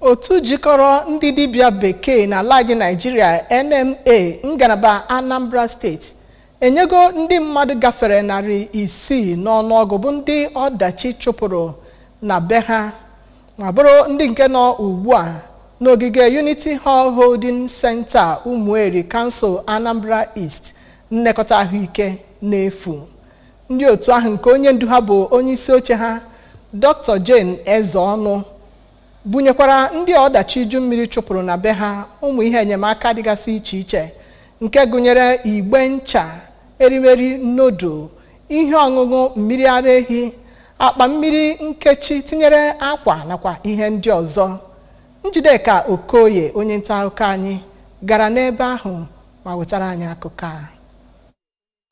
Otu jikọrọ ndị dibịa bekee n'ala anyị Naijiria, NMA, ngalaba Anambra Steeti, enyego ndị mmadụ gafere 600 n'ọnụọgụ bụ ndị ọdachi chụpụrụ na be ha ma bụrụ ndị nke nọ ugbu a n'ogige Unity Hall Holding Center, Umueri Council, Anambra East, nlekọta ahụike n'efu. Ndị otu ahụ, nke onye ndu ha bụ onye isi oche ha, Dr. Jane Ezeọnụ, bunyekwara ndị ọdachi iju mmiri chụpụrụ na be ha ụmụ ihe enyemaka dịgasị iche iche, nke gụnyere igbe ncha, erimeri noodle, ihe ọṅụṅụ mmiri ara ehi, akpa mmiri nkechi, tinyere akwa nakwa ihe ndị ọzọ. Njideka Okoye, onye nta akụkọ anyị, gara n'ebe ahụ ma wetara anyị akụkọ a.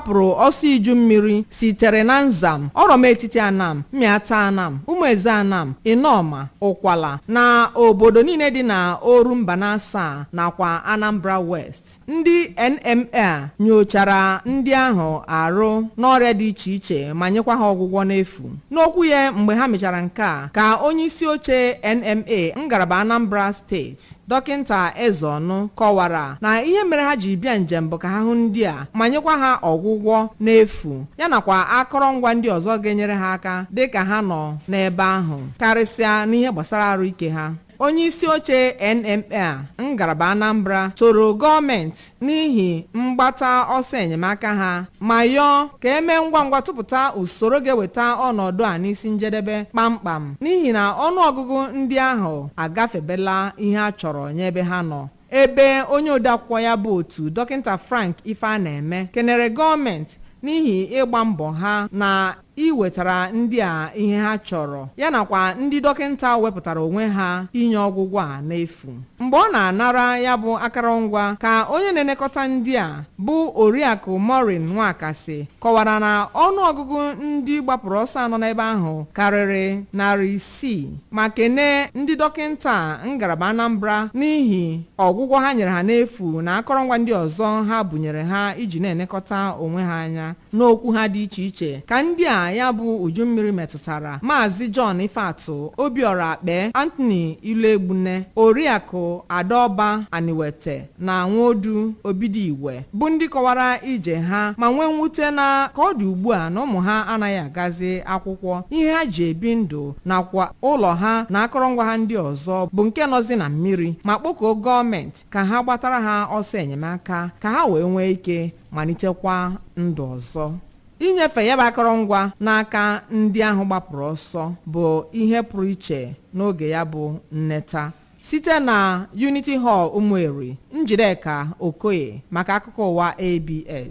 Pụrụ ọsọ iju mmiri sitere na Nzam, Ọrọm Etiti Anam, Mmịata Anam, Ụmụeze Anam, Ịnọma, Ụkwala na obodo niile dị na Orumba na Asaa nakwa Anambra West. Ndị NMA nyochara ndị ahụ arụ n'ọrịa dị iche iche ma nyekwa ha ọgwụgwọ n'efu. N'okwu ya mgbe ha mechara nke a, ka onye isi oche NMA ngalaba Anambra Steeti, Dọkịnta Ezeọnụ, kọwara na ihe mere ha ji bịa njem bụ ka ha hụ ndị a ma nyekwa ha ọgwụgwọ n'efu, ya nakwa akọrọngwa ndị ọzọ ga-enyere ha aka dịka ha nọ n'ebe ahụ, karịsịa n'ihe gbasara arụike ha. Onye isi oche NMA ngalaba Anambra toro gọọmenti n'ihi mgbata ọsọ enyemaka ha ma yọọ ka emee ngwa ngwa tụpụta usoro ga-eweta ọnọdụ a n'isi njedebe kpamkpam, n'ihi na ọnụọgụgụ ndị ahụ agafebela ihe a chọrọ n'ebe ha nọ. Ebe onye odeakwụkwọ ya bụ otu, Dọkịta Frank Ifeana-eme, kenere gọọmenti n'ihi ịgba mbọ ha na iwetara ndị a ihe ha chọrọ, ya nakwa ndị dọkịta wepụtara onwe ha inye ọgwụgwọ a n'efu. Mgbe ọ na-anara ya bụ akụrụngwa, ka onye na-elekọta ndị a bụ Oriakụ Maureen Nwakasị kọwara na ọnụọgụgụ ndị gbapụrụ ọsọ anọ n'ebe ahụ karịrị 600, ma kenee ndị dọkịta ngalaba Anambra n'ihi ọgwụgwọ ha nyere ha n'efu na akụrụngwa ndị ọzọ ha bunyere ha iji na-elekọta onwe ha anya. N'okwu ha dị iche iche, ka ndị a ya bụ uju mmiri metụtara, Maazị John Ifeatụ, Obiora Akpe, Anthony Ilegbune, Oriakụ Adaọba Aniwete na Nwodu Obidigwe, bụ ndị kọwara ije ha ma nwee mwute na ka ọ dị ugbu a na ụmụ ha anaghị agazi akwụkwọ, ihe ha ji ebi ndụ nakwa ụlọ ha na akụrụngwa ha ndị ọzọ bụ nke nọzi na mmiri, ma kpọkuo gọọmenti ka ha gbatara ha ọsọ enyemaka ka ha wee nwee ike malitekwa ndụ ọzọ. Inyefe ya bụ akụrụngwa n'aka ndị ahụ gbapụrụ ọsọ bụ ihe pụrụ iche n'oge ya bụ nneta. Site na Unity Hall, Umueri, Njideka Okoye maka akụkọ ụwa ABS.